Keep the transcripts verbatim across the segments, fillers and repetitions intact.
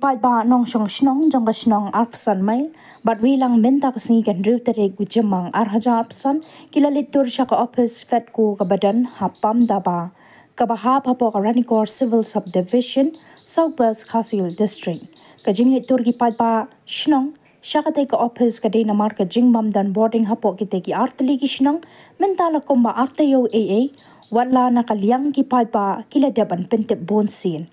paidbah nongshong shnong jong ka shnong Arphew San Mile bad Rilang mynta ka sngi ka hynriew tarik u Jymmang ar hajar arphew san ki la leit tur sha ka ophis Fedco kaba don ha Pamdaba, kaba hap hapoh ka Ranikor Civil Subdivision, South West Khasi Hills District. Ka jingleit tur ki paidbah shnong sha katei ka ophis ka dei namar ka jingbym don bording hapoh kitei ki artylli ki shnong mynta la kumba artaïew eiei, wat la na ka liang ki paidbah ki la dep ban pyntip bun sien.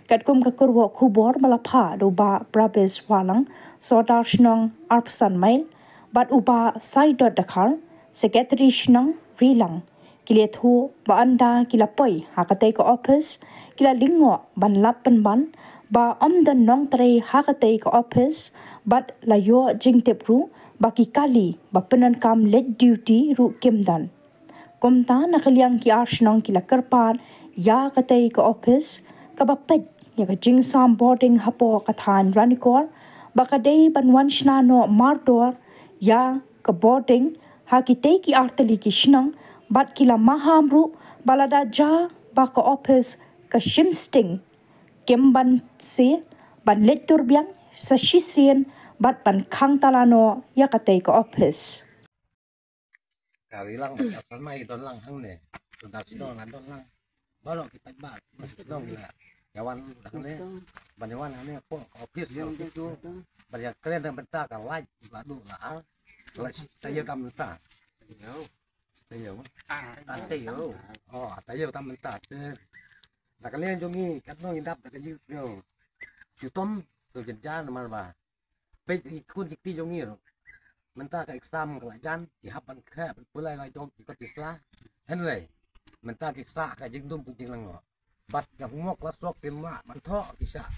Katkum ka kyrwoh khubor ba la phah da u Bah Brabis Wahlang, Sordar shnong Arphew San Mile, bad u Bah Saidot Dkhar, Secretary shnong Rilang, ki la ïathuh ba ynda ki la poi ha katei ka ophis ki la lyngngoh ban lap pynban ba ym don nongtrei ha katei ka ophis, bad la ïoh jingtip ruh ba ki kali ba pyndonkam leit duty ruh kim don. Kumta na ka liang ki ar shnong ki la kyrpad ïa katei ka ophis kaba peit ïa ka jingsam bording hapoh ka thaiñ Ranikor ba ka dei ban wan shna noh mardor ïa ka bording ha kitei ki artylli ki shnong, bad ki la maham ruh ba lada jia ba ka ophis ka shim sting, kim banse ban leit tur biang sa shisien bad ban khang tala noh ïa katei ka ophis. Ka ri lang, ka san mai don lang hangne. Don da sdang lang, don lang. Baroh ki paidbah sdang la ïa wan hangne. Ban ïa wan hangne hapoh ka ophis, ka ophis tu. Ban ïa kren da mynta ka lait ba duk la ar. La taïew tam mynta. Taïew. Taïew. Oh, taïew tam mynta te. Na ka liang jong ngi katno ngi dap da ka jingsngew shitom, to jynjar namar ba peit ïa ki khun ki kti jong ngi ruh. Mynta ka exam ka la jan, ki hap ban khreh ban pule la jong ki kot ki sla. Hynrei mynta ki sah ka jingdum ka jinglyngngoh. Bad ka homework la sok ki mah ban thoh ki sah.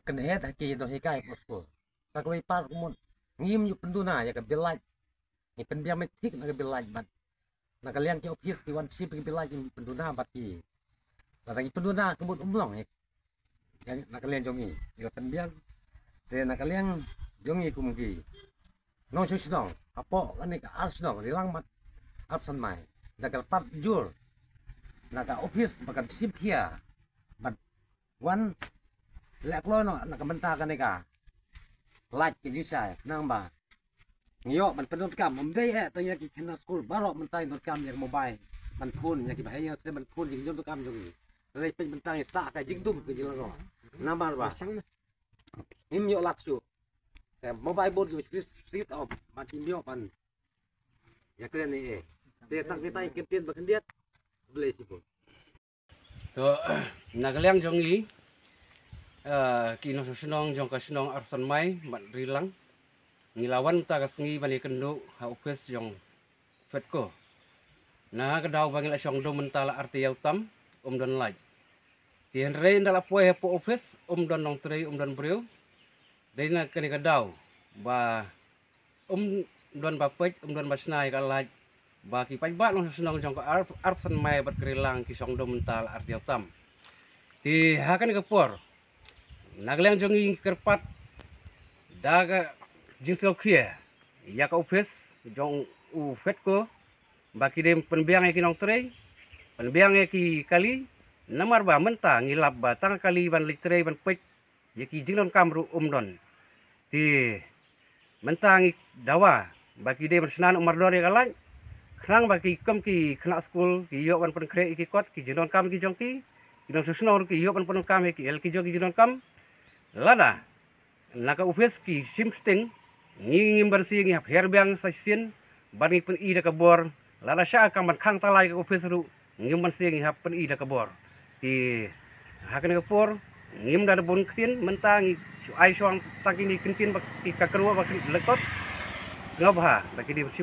Kynheh ha ki don hikai hapoh skul. Sa kawei pat kumut, ngim ju pynduna ïa ka bill lait. Ngi pynbiang met thik na ka bill lait bad na ka liang ki ophis ki wan shim ki bill lait, ngi pynduna bad ki. Lada ngi pynduna ka mut um long ïa, ïa na ka liang jong ngi, ngi la pynbiang. Te na ka liang jong ngi kum ki nongshong shnong hapoh kane ka ar shnong Rilang bad Arphew San Mile, da ka pat jur na ka ophis ba kan shim khia bad wan leh kloi noh na ka bynta kane ka lait ka jingshai, khnang ba ngi ïoh ban pyndonkam. Ym dei eh tang ïa ki khynnah skul, baroh mynta ngi donkam ïa ka mobile ban phone, ïa ki bahaïing stem ban phone ïa ki jingdonkam jong ngi. Te peit mynta ngi sah ka jingdum ka jinglyngngoh namar ba ngim ïoh lad shuh. Te mobile bun ki ba switch off, ban ngim ïoh ban ïa kren ei ei. Te tang kita ki kyntien ba khyndiat. Khublei shibun. To, na ka liang jong ngi, eh, ki nongshong shnong jong ka shnong Arphew San Mile bad Rilang, ngi la wan mynta ka sngi ban ïakynduh ha ophis jong Fedco. Na ka daw ba ngi la shong dum mynta la artaïew tam, ym don lait. Te hynrei ynda la poi hapoh ophis, ym don nongtrei, ym don briew. Dei na kane ka daw ba ym don ba peit, ym don ba shna ïa ka lait, ba ki paidbah nongshong shnong jong ka Arphew, Arphew San Mile bad ka Rilang ki shong dum mynta la artaïew tam. Te ha kane ka por, na ka liang jong ngi ngi kyrpad da ka jingsngewkhia ïa ka ophis jong u Fedco ba ki dei pynbiang ïa ki nongtrei, pynbiang ïa ki kali, namar ba mynta ngi lap ba tang kali ban leit trei ban peit ïa ki jingdonkam ruh ym don. Te mynta ngi dawa ba ki dei ban shna noh mardor ïa ka lait, khnang ba ki kum ki khynnah skul ki ïoh ban pynkhreh ïa ki kot ki jingdonkam ki jong ki, ki nongshong shnong ruh ki ïoh ban pyndonkam ïa ki, ïa ki jong ki jingdonkam. Lada na ka ophis ki shim sting, ngi ngim banse, ngi hap her biang sa shisien bad ngi pyni da ka bor. Lada shah kam ban khang tala ïa ka ophis ruh, ngim banse, ngi hap pyni da ka bor. Te ha kane ka por ngim da bun ktien, mynta ngi shu ai shuwa tang kine ki ktien ba ki, ka kyrwoh ba ki lyngkot. Sngewbha ba ki dei ban